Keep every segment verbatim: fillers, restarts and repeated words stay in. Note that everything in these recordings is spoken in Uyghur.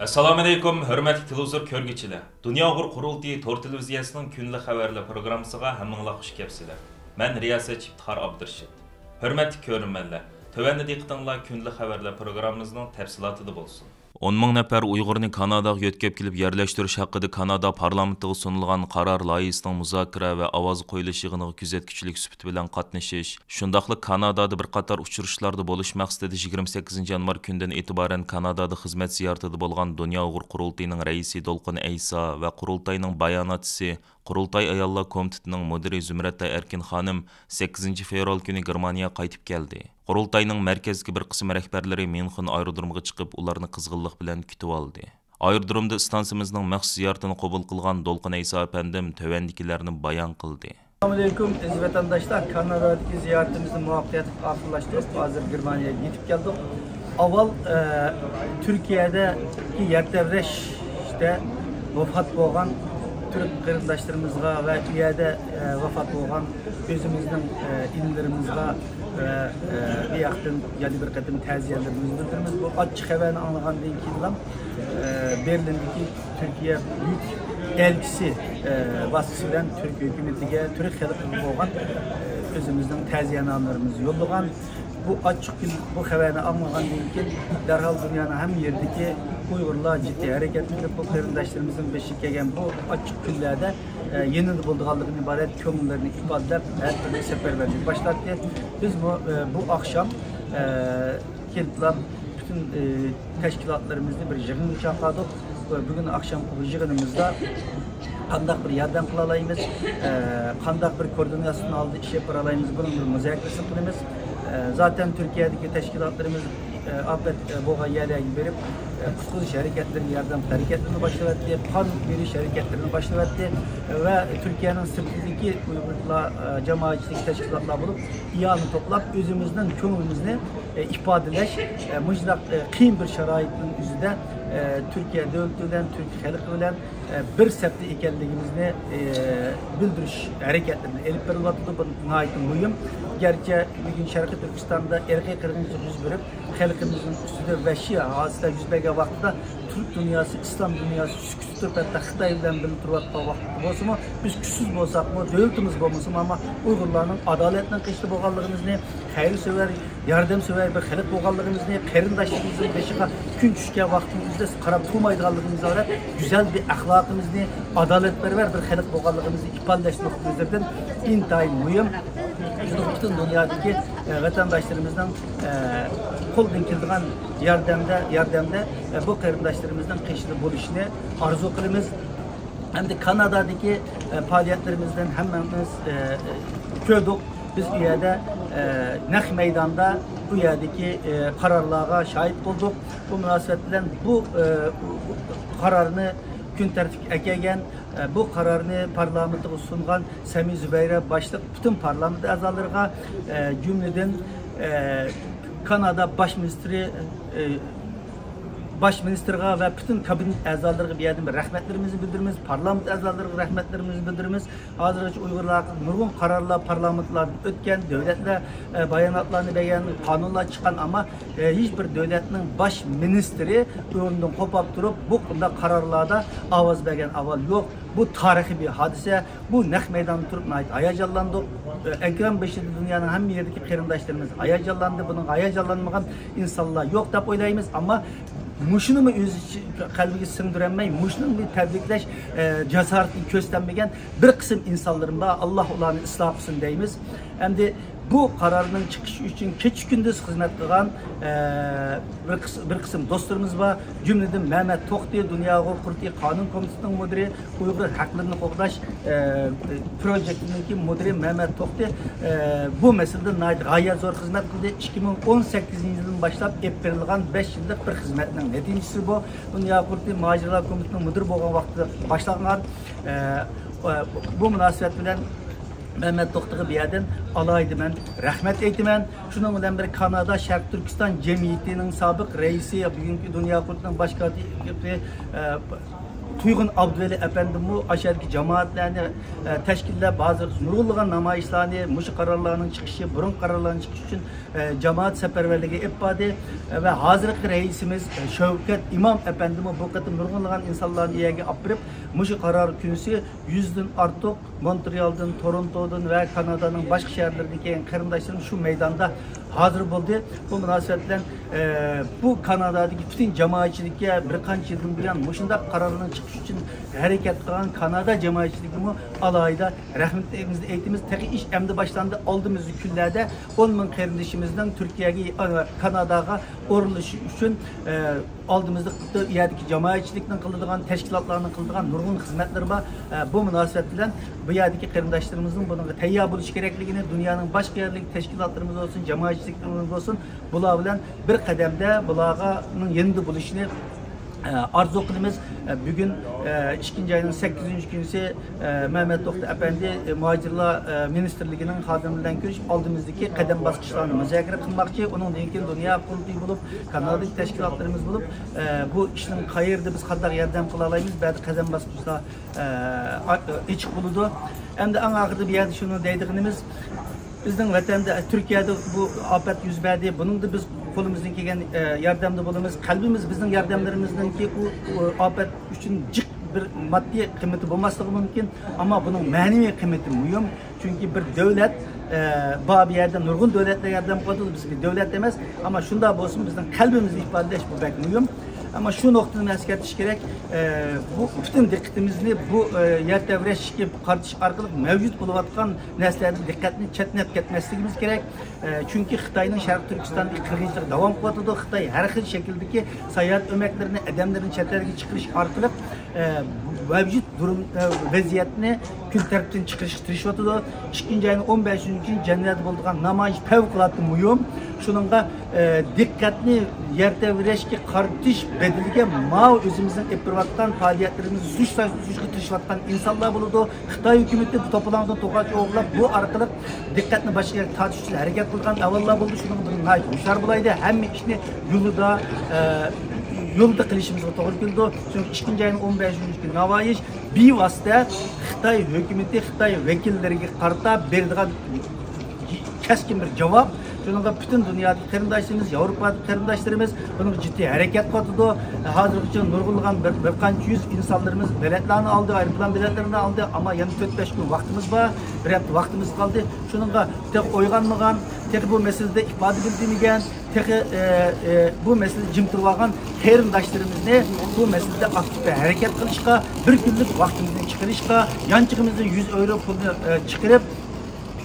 ئەسسالامۇئەلەيكۇم، ھۆرمەتلىك تېلېۋىزور كۆرگۈچىلەر! دۇنيا ئۇيغۇر قۇرۇلتىيى تور تېلېۋىزىيەسىنىڭ كۈندىلىك خەۋەرلەر پروگراممىسىغا ھەممىڭلار خۇش كەپسىلەر. مەن رىياسەتچى ئىپتىخار ئابدۇرېشىت. ھۆرمەتلىك كۆرۈرمەنلەر، تۆۋەندە دىققىتىڭلار كۈندىلىك خەۋەرلەر پروگراممىمىزنىڭ تەپسىلاتىدا بولسۇن. ئون مىڭ نەپەر ئۇيغۇرنى كاناداغا يۆتكەپ كېلىپ يەرلەشتۈرۈش ھەققىدە كانادا پارلامېنتىغا سۇنۇلغان قارار لايىھىسىنىڭ مۇزاكىرە ۋە ئاۋاز قويۇلۇش يىغىنىغا كۆزەتكۈچىلىك سۈپىتى بىلەن قاتنىشىش، شۇنداقلا كانادادا بىر قاتار ئۇچرىشىشلاردا بولۇش مەقسىتىدە يىگىرمە سەككىزىنچى يانۋار كۈندىن ئېتىبارەن كانادادا خىزمەت زىيارىتىدە بولغان دۇنيا ئۇيغۇر قۇرۇلتىيىنىڭ رەئىسى دولقۇن ئەيسا ۋە قۇرۇلتاينىڭ باياناتچىسى، قۇرۇلتاي ئاياللار كومىتېتىنىڭ مۇدىرى زۇمرەتئاي ئەركىن خانىم سەككىزىنچى فېۋرال كۈنى گېرمانىيەگە قايتىپ كەلدى. قۇرۇلتاينىڭ مەركەزدىكى بىر قىسىم رەھبەرلىرى ميۇنخېن ئايرودرومىغا چىقىپ، ئۇلارنى قىزغىنلىق بىلەن كۈتۈۋالدى. ئايرودرومدا ئىستانسىمىزنىڭ مەخسۇس زىيارىتىنى قوبۇل قىلغان دولقۇن ئەيسا ئەپەندىم تۆۋەندىكىلەرنى بايان قىلدى. ئەسسالامۇئەلەيكۇم، ئەزىز ۋەتەنداشلار! كانادادىكى زىيارىتىمىزنى مۇۋەپپەقىيەتلىك ئاخىرلاشتۇرۇپ، ھازىر گېرمانىيەگە يېتىپ كەلدۇق. ئاۋۋال، ئە، تۈركىيەدىكى يەر تەۋرەشتە ۋاپات بولغان تۈرك قېرىنداشلىرىمىزغا ۋە ئۇ يەردە، ئە، ۋاپات بولغان ئۆزىمىزنىڭ، ئە، ئىنىلىرىمىزغا ۋە، ئە، بۇ ياقتىن يەنە بىر قېتىم تەزىيەلىرىمىزنى بىلدۈرىمىز. بۇ ئاچچىق خەۋەرنى ئاڭلىغاندىن كېيىنلا، ئە، بېرلىندىكى تۈركىيە بۈيۈك ئەلچىسى، ئە، ۋاسىتىسى بىلەن تۈرك ھۆكۈمىتىگە، تۈرك خەلقىگە بولغان، ئە، ئۆزىمىزنىڭ تەزىيەنامىلىرىمىزنى يوللىغان. بۇ ئاچچىق كۈن، بۇ خەۋەرنى ئاڭلىغاندىن كېيىن، دەرھال دۇنيانىڭ ھەممە يېرىدىكى ئۇيغۇرلار جىددىي ھەرىكەتلىنىپ، بۇ قېرىنداشلىرىمىزنىڭ بېشىغا كەلگەن بۇ ئاچچىق كۈنلەردە، ئە، يېنىدا بولىدىغانلىقىدىن ئىبارەت كۆڭۈللىرىنى ئىپادىلەپ، ھەر تۈرلۈك سەپەرۋەرلىك باشلاتتى. بىزمۇ، ئە، بۇ ئاخشام، ئە، كېلىپلا پۈتۈن، ئى، تەشكىلاتلىرىمىزنى بىر يىغىنغا چاقىردۇق. بۈگۈن ئاخشامقى بۇ يىغىنىمىزدا قانداق بىر ياردەم قىلالايمىز، ئى، قانداق بىر كوردىناتسىيە ھالدا ئىش ئېلىپ بارالايمىز، بۇنىڭ بىر مۇزاكىرىسىنى قىلىمىز. ئى، زاتەن تۈركىيەدىكى تەشكىلاتلىرىمىز، ئى، ئاپەت، ئى، بولغان يەرلەرگە بېرىپ، ئى، قۇتقۇزۇش ھەرىكەتلىرىگە ياردەم ھەرىكەتلىرىنى باشلىۋەتتى، قان بېرىش ھەرىكەتلىرىنى باشلىۋەتتى ۋە تۈركىيەنىڭ سىرتىدىكى ئۇيغۇرلار، ئى، جامائەتچىلىك تەشكىلاتلار بولۇپ، ئىئانە توپلاپ، ئۆزىمىزنىڭ كۆڭلىمىزنى ئىپادىلەش، مۇشۇنداق قىيىن بىر شارائىتنىڭ ئۆزىدە تۈركىيە دۆلىتى بىلەن، تۈرك خەلقى بىلەن بىر سەپتە ئىكەنلىكىمىزنى بىلدۈرۈش ھەرىكەتلىرىنى ئېلىپ بېرىلىۋاتىدۇ. بۇ ناھايىتى مۇھىم. گەرچە بۈگۈن شەرقىي تۈركىستاندا ئىرقىي قىرغىنچىلىق يۈز بېرىپ، خەلقىمىزنىڭ ئۈستىدە ۋەھشىي ھادىسىلەر يۈز بەرگەن ۋاقتىدا، تۈرك دۇنياسى، ئىسلام دۇنياسى سۈكۈتتە تۇرۇپ، ھەتتا خىتاي بىلەن بىللە تۇرۇۋاتقان ۋاقىتتا بولسىمۇ، بىز كۈچسىز بولساقمۇ، دۆلىتىمىز بولمىسىمۇ، ئەمما ئۇيغۇرلارنىڭ ئادالەتنىڭ قېشىدا بولغانلىقىمىزنى، خەيرسۆيەر، ياردەمسۆيەر بىر خەلق بولغانلىقىمىزنى، قېرىنداشلىرىمىزنىڭ بېشىغا كۈن چۈشكەن ۋاقتىمىزدا قاراپ تۇرمايدىغانلىقىمىزنى ئاڭلاپ، گۈزەل بىر ئەخلاقىمىزنى، ئادالەتپەرۋەر بىر خەلق بولغانلىقىمىزنى ئىپادىلەش نۇقتىئى نەزىرىدىن ئىنتايىن مۇھىم. شۇڭا پۈتۈن دۇنيادىكى، ئە، ۋەتەنداشلىرىمىزنىڭ، ئە، قولىدىن كېلىدىغان ياردەمدە، ياردەمدە، ئە، بۇ قېرىنداشلىرىمىزنىڭ قېشىدا بولۇشىنى ئارزۇ قىلىمىز. ئەمدى كانادادىكى، ئە، پائالىيەتلىرىمىزدىن ھەممىمىز، ئە، كۆردۇق. بىز ئۇ يەردە، ئە، نەق مەيداندا ئۇ يەردىكى، ئە، قارارلارغا شاھىت بولدۇق. بۇ مۇناسىۋەت بىلەن بۇ، ئە، قارارنى كۈن تەرتىپكە ئەكەلگەن، ئە، بۇ قارارنى پارلامېنتقا سۇنغان سەمى زۇبەيرە باشلىق پۈتۈن پارلامېنت ئەزالىرىغا، ئە، جۈملىدىن، ئە، كانادا باش مىنىستىرى، ئە، باش مىنىستىرغا ۋە پۈتۈن كابىنېت ئەزالىرىغا بۇ يەردىن بىر رەھمەتلىرىمىزنى بىلدۈرىمىز، پارلامېنت ئەزالىرىغا رەھمەتلىرىمىزنى بىلدۈرىمىز. ھازىرغىچە ئۇيغۇرلارغا نۇرغۇن قارارلار پارلامېنتلاردىن ئۆتكەن، دۆلەتلەر، ئە، باياناتلارنى بەرگەن، قانۇنلار چىققان، ئەمما، ئە، ھېچ بىر دۆلەتنىڭ باش مىنىستىرى ئورنىدىن قوپاپ تۇرۇپ، بۇ قانداق قارارلاردا ئاۋاز بەرگەن ئەھۋال يوق. بۇ تارىخىي بىر ھادىسە. بۇ نەق مەيداندا تۇرۇپ ناھايىتى ھاياجانلاندۇق. ئەكرەم بېشىدا دۇنيانىڭ ھەممە يېرىدىكى قېرىنداشلىرىمىز ھاياجانلاندى. بۇنىڭغا ھاياجانلانمىغان ئىنسانلار يوق دەپ ئويلايمىز. ئەمما مۇشۇنىمۇ ئۆز ئىچى-، قەلبىگە سىڭدۈرەلمەي، مۇشۇنىڭ بىر تەبرىكلەش، ئە، جاسارىتىنى كۆرسىتەلمىگەن بىر قىسىم ئىنسانلىرىم بار. ئاللا ئۇلارنى ئىسلاھ قىلسۇن دەيمىز. ئەمدى بۇ قارارنىڭ چىقىشى ئۈچۈن كېچە-كۈندۈز خىزمەت قىلغان، ئە، بىر قىس-، بىر قىسىم دوستلىرىمىز بار. جۈملىدىن مەمەت توختى، دۇنيا ئۇيغۇر قۇرۇلتىيى قانۇن كومىتېتىنىڭ مۇدىرى، ئۇيغۇر ھەقلىرىنى قوغداش، ئە، پروجېكتىنىڭكى مۇدىرى مەمەت توختى، ئە، بۇ مەسىلىدە ناھايىتى غايەت زور خىزمەت قىلدى. ئىككى مىڭ ئون سەككىزىنچى يىلدىن باشلاپ ئېلىپ بېرىلغان بەش يىللىق بىر خىزمەتنىڭ نەتىجىسى بۇ. دۇنيا قۇرۇلتىيى مۇھاجىرلار كومىتېتىنىڭ مۇدىرى بولغان ۋاقتىدا باشلانغان. ئە، بۇ مۇناسىۋەت بىلەن مەمەت توختىغا بۇ يەردىن ئالاھىدە مەن رەھمەت ئېيتىمەن. شۇنىڭ بىلەن بىر كانادا شەرقىي تۈركىستان جەمئىيىتىنىڭ سابىق رەئىسى، بۈگۈنكى دۇنيا قۇرۇلتىيىنىڭ باش كاتىپى، ئە، تۇيغۇن ئابدۇۋەلى ئەپەندىمۇ ئاشۇ يەردىكى جامائەتلەرنى، ئە، تەشكىللەپ، ھازىر نۇرغۇنلىغان نامايىشلارنى، مۇشۇ قارارلارنىڭ چىقىشى، بۇرۇنقى قارارلارنىڭ چىقىشى ئۈچۈن، ئە، جامائەت سەپەرۋەرلىكىگە ئېلىپ باردى. ئە، ۋە ھازىرقى رەئىسىمىز، ئە، شەۋكەت ئىمام ئەپەندىمۇ بۇ قېتىم نۇرغۇنلىغان ئىنسانلارنى ئۇ يەرگە ئاپىرىپ، مۇشۇ قارار كۈنىسى يۈزدىن ئارتۇق مونترېئالدىن، تورونتودىن ۋە كانادانىڭ باشقا شەھەرلىرىدىن كەلگەن قېرىنداشلىرىمىز شۇ مەيداندا ھازىر بولدى. بۇ مۇناسىۋەت بىلەن، ئە، بۇ كانادادىكى پۈتۈن جامائەتچىلىككە بىر قانچە يىلدىن بۇيان مۇشۇنداق قارارنىڭ چىقىشى ئۈچۈن ھەرىكەت قىلغان كانادا جامائەتچىلىكىگىمۇ ئالاھىدە رەھمىتىمىزنى ئېيتىمىز. تېخى ئىش ئەمدى باشلاندى. ئالدىمىزدىكى كۈنلەردە ئون مىڭ قېرىندىشىمىزنىڭ تۈركىيەگە، ئە، كاناداغا ئورۇنلىشىش ئۈچۈن، ئە، ئالدىمىزدا خۇددى ئۇ يەردىكى جامائەتچىلىكنىڭ قىلىدىغان، تەشكىلاتلارنىڭ قىلىدىغان نۇرغۇن خىزمەتلىرى بار. ئە، بۇ مۇناسىۋەت بىلەن بۇ يەردىكى قېرىنداشلىرىمىزنىڭ بۇنىڭغا تەييار بولۇشى كېرەكلىكىنى، دۇنيانىڭ باشقا يەرلىك تەشكىلاتلىرىمىز بولسۇن، جامائەتچىلىكلىرىمىز بولسۇن، بۇلار بىلەن بىر قەدەمدە بۇلارنىڭ يېنىدا بولۇشىنى، ئە، ئارزۇ قىلىمىز. ئە، بۈگۈن، ئە، ئىككىنچى ئاينىڭ سەككىزىنچى كۈنىسى، ئە، مەمەت توختى ئەپەندى، ئە، مۇھاجىرلار، ئە، مىنىستىرلىكىنىڭ خادىمى بىلەن كۆرۈشۈپ، ئالدىمىزدىكى قەدەم باسقۇچلارنى مۇزاكىرە قىلماقچى. ئۇنىڭدىن كېيىن دۇنيا قۇرۇلتىيى بولۇپ، كانادادىكى تەشكىلاتلىرىمىز بولۇپ، ئە، بۇ ئىشنىڭ قەيەردە بىز قانداق ياردەم قىلالايمىز، بەزى قەدەم باسقۇچلار، ئە، ئا-، ئېچىق بولىدۇ. ئەمدى ئەڭ ئاخىرىدا بۇ يەردە شۇنى دەيدىغىنىمىز، بىزنىڭ ۋەتەندە، تۈركىيەدە بۇ ئاپەت يۈز بەردى. بۇنىڭدا بىز قولىمىزدىن كەلگەن، ئە، ياردەمدە بولىمىز. قەلبىمىز بىزنىڭ ياردەملىرىمىزنىڭكى ئۇ، ئۇ ئاپەت ئۈچۈن جىق بىر ماددىي قىممىتى بولماسلىقى مۇمكىن، ئەمما بۇنىڭ مەنىۋى قىممىتى مۇھىم. چۈنكى بىر دۆلەت، ئە، بار بۇ يەردە نۇرغۇن دۆلەتلەر ياردەم قىلىۋاتىدۇ، بىز بىر دۆلەت ئەمەس، ئەمما شۇنداق بولسىمۇ بىزنىڭ قەلبىمىزنى ئىپادىلەش بۇ بەك مۇھىم. ئەمما شۇ نۇقتىدىن ئەسكەرتىش كېرەك، ئە، بۇ پۈتۈن دىققىتىمىزنى بۇ، ئە، يەر تەۋرەشكە قارىتىش ئارقىلىق مەۋجۇت بولۇۋاتقان نەرسىلەردىن دىققەتنى چەتنەپ كەتمەسلىكىمىز كېرەك. ئە، چۈنكى خىتاينىڭ شەرقىي تۈركىستاندىكى قىرغىنچىلىقى داۋام قىلىۋاتىدۇ. خىتاي ھەر خىل شەكىلدىكى ساياھەت ئۆمەكلىرىنى، ئادەملىرىنى چەت ئەلگە چىقىرىش ئارقىلىق، ئە، مەۋجۇت دۇرۇم، ئە، ۋەزىيەتنى كۈن تەرتىپتىن چىقىرىشقا تىرىشىۋاتىدۇ. ئىككىنچى ئاينىڭ ئون بەشىنچى كۈنى جەنۋەدە بولىدىغان نامايىش پەۋقۇلئاددە مۇھىم. شۇنىڭغا، ئە، دىققەتنى يەر تەۋرەشكە قارىتىش بەدىلىگە ماۋۇ ئۆزىمىزنىڭ ئېلىپ بېرىۋاتقان پائالىيەتلىرىمىزنى سۇچ سۇچقا تىرىشىۋاتقان ئىنسانلار بولىدۇ. خىتاي ھۆكۈمىتى بۇ توپىلاڭدىن توقاچ ئوغرىلاپ، بۇ ئارقىلىق دىققەتنى باشقا يەرگە تارتىش ئۈچۈن ھەرىكەت قىلغان ئەۋۋاللار بولدى. شۇنىڭغا بىز ناھايىتى ھوشيار بولايلى. ھەممە ئىشنى يولىدا، ئە، يولدا قىلىشىمىزغا توغرا كېلىدۇ. چۈنكى ئىككىنچى ئاينىڭ ئون بەشىنچى كۈنى نامايىش بىۋاسىتە خىتاي ھۆكۈمىتى، خىتاي ۋەكىللىرىگە قارىتا بېرىدىغان كەسكىن بىر جاۋاب. شۇنىڭغا پۈتۈن دۇنيادىكى قېرىنداشلىرىمىز، ياۋروپادىكى قېرىنداشلىرىمىز بۇنىڭغا جىددىي ھەرىكەت قىلىۋاتىدۇ. ھازىرغىچە نۇرغۇنلىغان بىر، بىر قانچە يۈز ئىنسانلىرىمىز بېلەتلەرنى ئالدى، ئايروپىلان بېلەتلىرىنى ئالدى. ئەمما يەنە تۆت، بەش كۈن ۋاقتىمىز بار، بىر ھەپتە ۋاقتىمىز قالدى. شۇنىڭغا تېخى ئويغانمىغان، تېخى بۇ مەسىلىدە ئىپادە بىلدۈرمىگەن، تېخى، ئە، ئە، بۇ مەسىلىدە جىم تۇرۇۋالغان قېرىنداشلىرىمىزنى بۇ مەسىلىدە ئاكتىپ ھەرىكەت قىلىشقا، بىر كۈنلۈك ۋاقتىمىزنى چىقىرىشقا، يانچۇقىمىزدىن يۈز ئەۋرو پۇلنى، ئە، چىقىرىپ،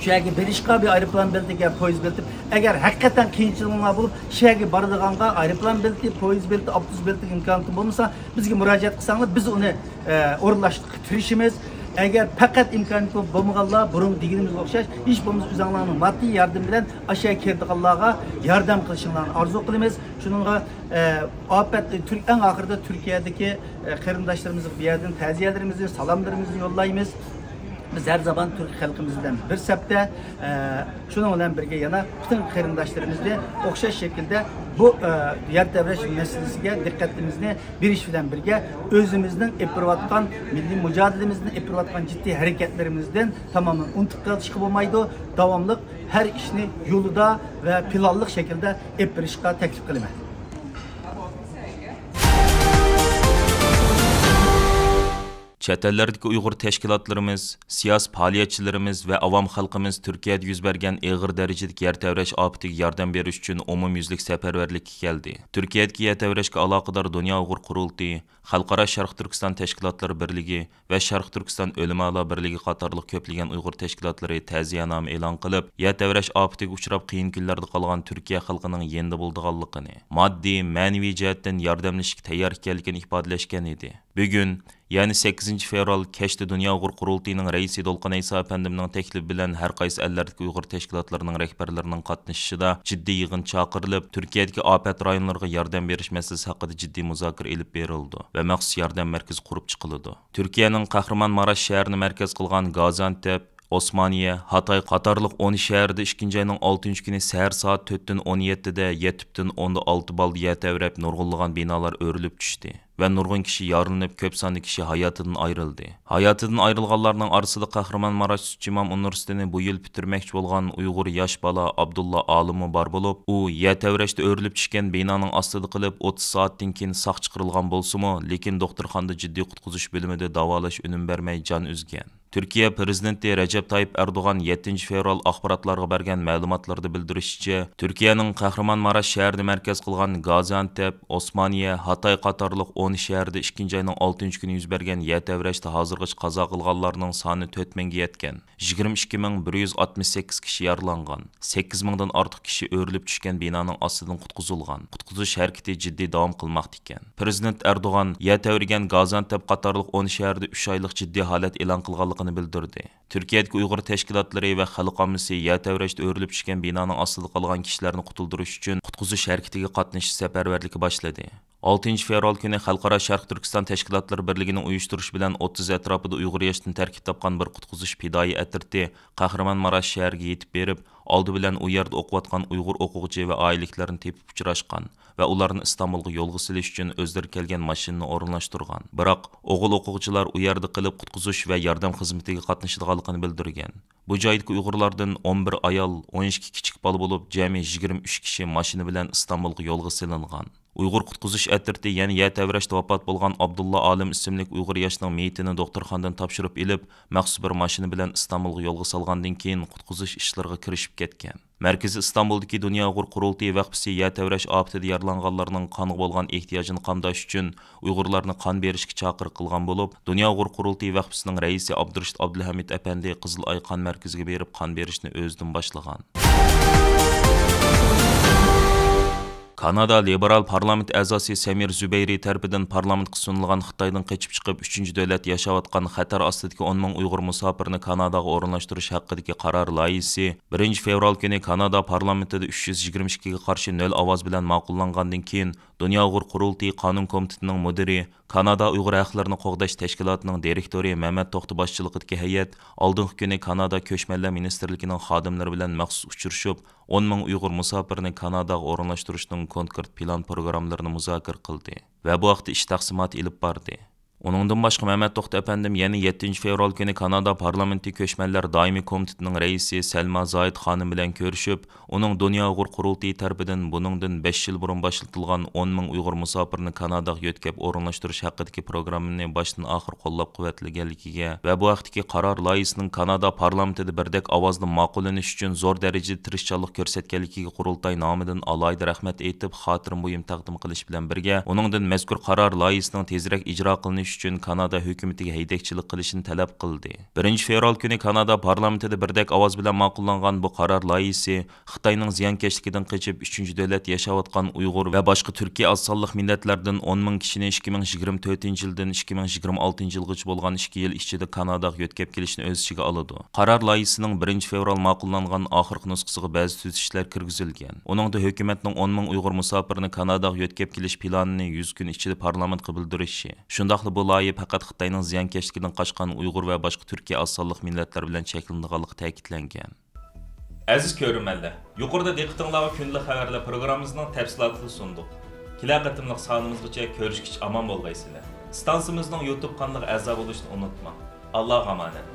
شۇ يەرگە بېرىشقا بىر ئايروپىلان بېلىتىگە، پويىز بېلىتى. ئەگەر ھەقىقەتەن قىيىنچىلىقلار بولۇپ، شۇ يەرگە بارىدىغانغا ئايروپىلان بېلىتى، پويىز بېلىتى، ئاپتوبۇس بېلىتىگە ئىمكانىيىتى بولمىسا، بىزگە مۇراجىئەت قىلساڭلار، بىز ئۇنى، ئە، ئورۇنلاشتۇرۇشقا تىرىشىمىز. ئەگەر پەقەت ئىمكانىيىتى بولمىغانلار، بۇرۇن دېگىنىمىزگە ئوخشاش، ھېچ بولمىسا ئۆزۈڭلارنىڭ ماددىي ياردىمى بىلەن ئاشۇ يەرگە كېلىدىغانلارغا ياردەم قىلىشىڭلارنى ئارزۇ قىلىمىز. شۇنىڭغا، ئە، ئاپەت، تۈرك-، ئەڭ ئاخىرىدا تۈركىيەدىكى، ئە، قېرىنداشلىرىمىزغا بۇ يەردىن تەزىيەلىرىمىزنى، سالاملىرىمىزنى يوللايمىز. بىز ھەر زامان تۈرك خەلقىمىز بىلەن بىر سەپتە، ئە، شۇنىڭ بىلەن بىرگە يەنە پۈتۈن قېرىنداشلىرىمىزنى ئوخشاش شەكىلدە بۇ، ئە، يەر تەۋرەش مەسىلىسىگە دىققىتىمىزنى بېرىش بىلەن بىرگە، ئۆزىمىزنىڭ ئېلىپ بېرىۋاتقان مىللىي مۇجادىلىمىزنى، ئېلىپ بېرىۋاتقان جىددىي ھەرىكەتلىرىمىزدىن تامامەن ئۇنتۇپ قېلىشقا بولمايدۇ. داۋاملىق ھەر ئىشنى يولىدا ۋە پىلانلىق شەكىلدە ئېلىپ بېرىشقا تەكلىپ قىلىمەن. چەت ئەللەردىكى ئۇيغۇر تەشكىلاتلىرىمىز، سىياسىي پائالىيەتچىلىرىمىز ۋە ئاۋام خەلقىمىز تۈركىيەدە يۈز بەرگەن ئېغىر دەرىجىدىكى يەر تەۋرەش ئاپىتىگە ياردەم بېرىش ئۈچۈن ئومۇميۈزلۈك سەپەرۋەرلىككە كەلدى. تۈركىيەدىكى يەر تەۋرەشكە ئالاقىدار دۇنيا ئۇيغۇر قۇرۇلتىيى، خەلقئارا شەرقىي تۈركىستان تەشكىلاتلىرى بىرلىكى ۋە شەرقىي تۈركىستان ئۆلىمالار بىرلىكى قاتارلىق كۆپلىگەن ئۇيغۇر تەشكىلاتلىرى تەزىيەنامە ئېلان قىلىپ، يەر تەۋرەش ئاپىتىگە ئۇچراپ، قىيىن كۈنلەردە قالغان تۈركىيە خەلقىنىڭ يېنىدا بولىدىغانلىقىنى، ماددىي، مەنىۋى جەھەتتىن ياردەملىشىشكە تەييار ئىكەنلىكىنى ئىپادىلەشكەن ئىدى. بۈگۈن، يەنى سەككىزىنچى فېۋرال كەچتە دۇنيا ئۇيغۇر قۇرۇلتىيىنىڭ رەئىسى دولقۇن ئەيسا ئەپەندىمنىڭ تەكلىپى بىلەن ھەر قايسى ئەللەردىكى ئۇيغۇر تەشكىلاتلىرىنىڭ رەھبەرلىرىنىڭ قاتنىشىشىدا جىددىي يىغىن چاقىرىلىپ، تۈركىيەدىكى ئاپەت رايونلىرىغا ياردەم بېرىش مەسىلىسى ھەققىدە جىددىي مۇزاكىرە ئېلىپ بېرىلىدۇ ۋە مەخسۇس ياردەم مەركىزى قۇرۇپ چىقىلىدۇ. تۈركىيەنىڭ قەھرىمانماراش شەھىرىنى مەركەز قىلغان گازىئانتەپ، ئوسمانىيە، ھاتاي قاتارلىق ئون شەھەردە ئىككىنچى ئاينىڭ ئالتىنچى كۈنى سەھەر سائەت تۆتتىن ئون يەتتىدە يەتتە پۈتۈن ئوندىن ئالتە بال يەر تەۋرەپ، نۇرغۇنلىغان بىنالار ئۆرۈلۈپ چۈشتى ۋە نۇرغۇن كىشى يارىلىنىپ، كۆپ ساندا كىشى ھاياتىدىن ئايرىلدى. ھاياتىدىن ئايرىلغانلارنىڭ ئارىسىدا قەھرىمانماراش سۈتچىمام ئۇنىۋېرسىتېتىنى بۇ يىل پۈتتۈرمەكچى بولغان ئۇيغۇر ياش بالا ئابدۇللا ئالىممۇ بار بولۇپ، ئۇ يەر تەۋرەشتە ئۆرۈلۈپ چۈشكەن بىنانىڭ ئاستىدا قېلىپ، ئوتتۇز سائەتتىن كېيىن ساق چىقىرىلغان بولسىمۇ، لېكىن دوختۇرخانىدا جىددىي قۇتقۇزۇش بۆلۈمىدە داۋالاش ئۈنۈم بەرمەي جان ئۈزگەن. تۈركىيە پىرېزىدېنتى رەجەپ تايىپ ئەردوغان يەتتىنچى فېۋرال ئاخباراتلارغا بەرگەن مەلۇماتلىرىدا بىلدۈرۈشىچە، تۈركىيەنىڭ قەھرىمانماراش شەھىرىنى مەركەز قىلغان گازىئانتەپ، ئوسمانىيە، ھاتاي قاتارلىق ئون شەھەردە ئىككىنچى ئاينىڭ ئالتىنچى كۈنى يۈز بەرگەن يەر تەۋرەشتە ھازىرغىچە قازا قىلغانلارنىڭ سانى تۆت مىڭگە يەتكەن. يىگىرمە ئىككى مىڭ بىر يۈز ئاتمىش سەككىز كىشى يارىلانغان، سەككىز مىڭدىن ئارتۇق كىشى ئۆرۈلۈپ چۈشكەن بىنانىڭ ئاستىدىن قۇتقۇزۇلغان. قۇتقۇزۇش ھەرىكىتى جىددىي داۋام قىلماقتا ئىكەن. پىرېزىدېنت ئەردوغان يەر تەۋرىگەن گازىئانتەپ قاتارلىق ئون شەھەردە ئۈچ ئايلىق جىددىي ھالەت ئېلان قىلغانلىقىنى بىلدۈردى. تۈركىيەدىكى ئۇيغۇر تەشكىلاتلىرى ۋە خەلق ئاممىسى يەر تەۋرەشتە ئۆرۈلۈپ چۈشكەن بىنانىڭ ئاستىدا قالغان كىشىلەرنى قۇتۇلدۇرۇش ئۈچۈن قۇتقۇزۇش ھەرىكىتىگە قاتنىشىش سەپەرۋەرلىكى باشلىدى. ئالتىنچى فېۋرال كۈنى خەلقئارا شەرقىي تۈركىستان تەشكىلاتلىرى بىرلىكىنىڭ ئۇيۇشتۇرۇشى بىلەن ئوتتۇز ئەتراپىدا ئۇيغۇر ياشتىن تەركىب تاپقان بىر قۇتقۇزۇش پىدائىي ئەترىتى قەھرىمانماراش شەھىرىگە يېتىپ بېرىپ، ئالدى بىلەن ئۇ يەردە ئوقۇۋاتقان ئۇيغۇر ئوقۇغۇچى ۋە ئائىلىلىكلىرىنى تېپىپ ئۇچراشقان ۋە ئۇلارنى ئىستانبۇلغا يولغا سېلىش ئۈچۈن ئۆزلىرى كەلگەن ماشىنىنى ئورۇنلاشتۇرغان. بىراق، ئوغۇل ئوقۇغۇچىلار ئۇ يەردە قېلىپ، قۇتقۇزۇش ۋە ياردەم خىزمىتىگە قاتنىشىدىغانلىقىنى بىلدۈرگەن. بۇ جايدىكى ئۇيغۇرلاردىن ئون بىر ئايال، ئون ئىككى كىچىك بالا بولۇپ، جەمئىي يىگىرمە ئۈچ كىشى ماشىنا بىلەن ئىستانبۇلغا يولغا سېلىنغان. ئۇيغۇر قۇتقۇزۇش ئەترىتى يەنە يەر تەۋرەشتە ۋاپات بولغان ئابدۇللا ئالىم ئىسىملىك ئۇيغۇر ياشنىڭ مېيىتىنى دوختۇرخانىدىن تاپشۇرۇپ ئېلىپ، مەخسۇس بىر ماشىنا بىلەن ئىستانبۇلغا يولغا سالغاندىن كېيىن، قۇتقۇزۇش ئىشلىرىغا كىرىشىپ كەتكەن. مەركىزى ئىستانبۇلدىكى دۇنيا ئۇيغۇر قۇرۇلتىيى ۋەقپىسى يەر تەۋرەش ئاپىتىدە يارىلانغانلارنىڭ قانغا بولغان ئېھتىياجىنى قامداش ئۈچۈن ئۇيغۇرلارنى قان بېرىشكە چاقىرىق قىلغان بولۇپ، دۇنيا ئۇيغۇر قۇرۇلتىيى ۋەقپىسىنىڭ رەئىسى ئابدۇرېشىت ئابدۇلھەمىد ئەپەندى قىزىل ئاي قان مەركىزىگە بېرىپ قان بېرىشنى ئۆزىدىن باشلىغان. كانادا لىبېرال پارلامېنت ئەزاسى سەمىر زۇبەيرى تەرىپىدىن پارلامېنتقا سۇنۇلغان خىتايدىن قېچىپ چىقىپ، ئۈچىنچى دۆلەت ياشاۋاتقان خەتەر ئاستىدىكى ئون مىڭ ئۇيغۇر مۇساپىرىنى كاناداغا ئورۇنلاشتۇرۇش ھەققىدىكى قارار لايىھىسى بىرىنچى فېۋرال كۈنى كانادا پارلامېنتىدا ئۈچ يۈز يىگىرمە ئىككىگە قارشى نۆل ئاۋاز بىلەن ماقۇللانغاندىن كېيىن، دۇنيا ئۇيغۇر قۇرۇلتىيى قانۇن كومىتېتىنىڭ مۇدىرى، كانادا ئۇيغۇر ھەقلىرىنى قوغداش تەشكىلاتىنىڭ دىرېكتورى مەمەت توختى باشچىلىقىدىكى ھەيئەت ئالدىنقى كۈنى كانادا كۆچمەنلەر مىنىستىرلىكىنىڭ خادىملىرى بىلەن مەخسۇس ئۇچرىشىپ، ئون مىڭ ئۇيغۇر مۇساپىرىنى كاناداغا ئورۇنلاشتۇرۇشنىڭ كونكرېت پىلان پروگراممىلىرىنى مۇزاكىرە قىلدى ۋە بۇ ھەقتە ئىش تەقسىماتى ئېلىپ باردى. ئۇنىڭدىن باشقا، مەمەت توختى ئەپەندىم يەنە يەتتىنچى فېۋرال كۈنى كانادا پارلامېنتى كۆچمەنلەر دائىمىي كومىتېتىنىڭ رەئىسى سەلما زاھىت خانىم بىلەن كۆرۈشۈپ، ئۇنىڭ دۇنيا ئۇيغۇر قۇرۇلتىيى تەرىپىدىن بۇنىڭدىن بەش يىل بۇرۇن باشلىتىلغان ئون مىڭ ئۇيغۇر مۇساپىرىنى كاناداغا يۆتكەپ ئورۇنلاشتۇرۇش ھەققىدىكى پروگراممىنى باشتىن ئاخىر قوللاپ قۇۋۋەتلىگەنلىكىگە ۋە بۇ ھەقتىكى قارار لايىھىسىنىڭ كانادا پارلامېنتىدا بىردەك ئاۋازدا ماقۇللىنىشى ئۈچۈن زور دەرىجىدە تىرىشچانلىق كۆرسەتكەنلىكىگە قۇرۇلتاي نامىدىن ئالاھىدە رەھمەت ئېيتىپ، خاتىرە مۇھىم تەقدىم قىلىش بىلەن بىرگە، ئۇنىڭدىن مەزكۇر قارار لايىھىسىنىڭ تېزرەك ئىجرا قىلىنىشى ئۈچۈن كانادا ھۆكۈمىتىگە ھەيدەكچىلىك قىلىشىنى تەلەپ قىلدى. بىرىنچى فېۋرال كۈنى كانادا پارلامېنتىدا بىردەك ئاۋاز بىلەن ماقۇللانغان بۇ قارار لايىھىسى خىتاينىڭ زىيانكەشلىكىدىن قېچىپ، ئۈچىنچى دۆلەت ياشاۋاتقان ئۇيغۇر ۋە باشقا تۈركىي ئاز سانلىق مىللەتلەردىن ئون مىڭ كىشىنى ئىككى مىڭ يىگىرمە تۆتىنچى يىلدىن ئىككى مىڭ يىگىرمە ئالتىنچى يىلغىچە بولغان ئىككى يىل ئىچىدە كاناداغا يۆتكەپ كېلىشنى ئۆز ئىچىگە ئالىدۇ. قارار لايىھىسىنىڭ بىرىنچى فېۋرال ماقۇللانغان ئاخىرقى نۇسخىسىغا بەزى تۈزىتىشلەر كىرگۈزۈلگەن. ئۇنىڭدا ھۆكۈمەتنىڭ ئون مىڭ ئۇيغۇر مۇساپىرىنى كاناداغا يۆتكەپ كېلىش پىلانىنى يۈز كۈن ئىچىدە پارلامېنتقا بىلدۈرۈشى، شۇنداقلا بۇ لايىھە پەقەت خىتاينىڭ زىيانكەشلىكىدىن قاچقان ئۇيغۇر ۋە باشقا تۈركىي ئاز سانلىق مىللەتلەر بىلەن چەكلىنىدىغانلىقى تەكىتلەنگەن. ئەزىز كۆرۈرمەنلەر، يۇقىرىدا دىققىتىڭلارغا كۈندىلىك خەۋەرلەر پروگراممىمىزنىڭ تەپسىلاتىنى سۇندۇق. كېلەر قېتىملىق سانىمىزغىچە كۆرۈشكىچە ئامان بولغايسىلەر. ئىستانسىمىزنىڭ يۇتۇب قانىلىغا ئەزا بولۇشنى ئۇنتۇماڭ. ئاللاغا ئامانەت.